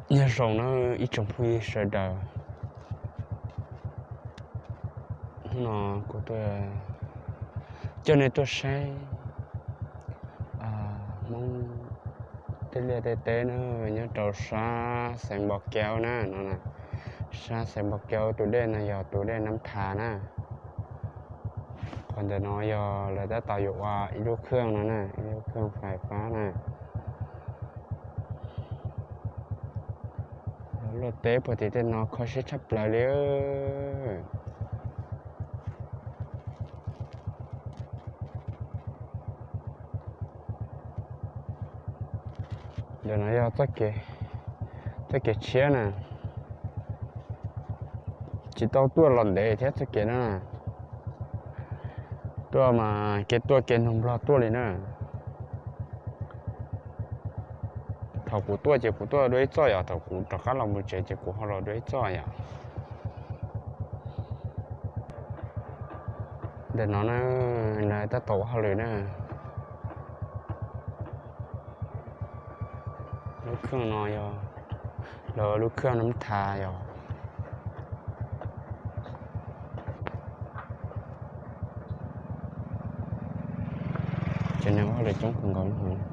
Nyob zoo na ib tsoom phooj ywg sawv daws, hnub no kuv tuaj coj nej tuaj saib Hmoob tej liaj tej teb na, nyob rau sab xeev Npos Kev na no, sab xeev Npos Kev tus dej no yog tus dej Nab Thas na. Qhov ntawm no yog lawv tab tom yuav ua ib lub khwj no na, ib lub khwj fais fab na. Luaj teb puag tim tej no kho siab tshaj plaws li. Ntawm no yog txoj kev tshiab na, tsis tau tuaj los ntev thiab txoj kev no. Tuaj mas kev tuaj kev nug nplog tuaj li na. Thaum kuv tuaj ces kuv tuaj dua ib txoj yom, thaum kuv rov qab los mus tsev ces kuv ho los dua ib txoj yom. Ntawm no na, lawv tab tom ua hauj lwm na. Lub khwj no yog lawv lub khwj Nab Thas yom. Ces neeg ua hauj lwm coob kawg nkaus.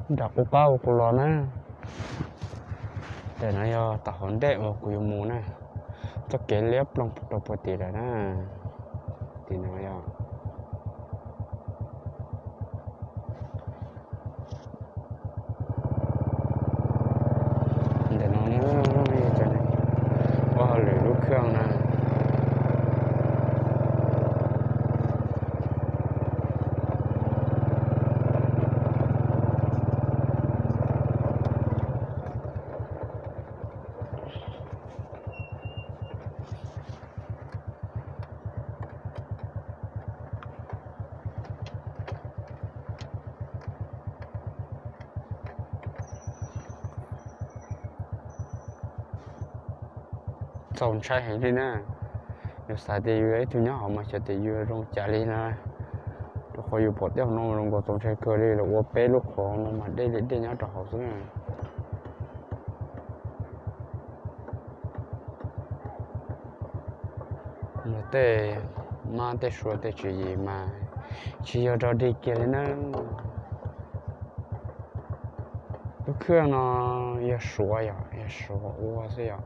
Nram qub qab uas kuv los na, ntawm no yog tom hauv ntej uas kuv yuav mus na, txoj kev liab ploog rau puag tim lawm na, tim no yog. Ntawm no na, ua hauj lwm lub khwj na. Txaus ntshai heev li na. Yus xav tias yus yog ib tug nyob hauv mas xyov tias yus zoo cas li na, rau qhov yus pom tej no zoo nkaus txaus ntshai kawg li, lawv ua peb lub qhov no mas dej li dej nyob rau hauv xwb na. Tej mab tej sua tej tswv yim mas tsis yog rog dig kiag li na. Lub khwj no yog Suav yom, yog Suav ua xwb yom.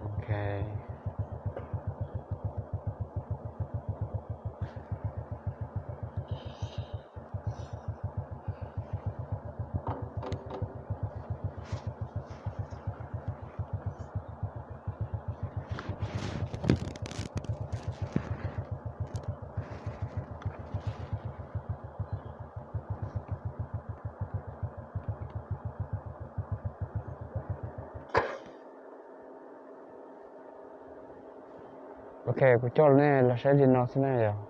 Ok. Ok, kuv coj nej los saib li no xwb na yog.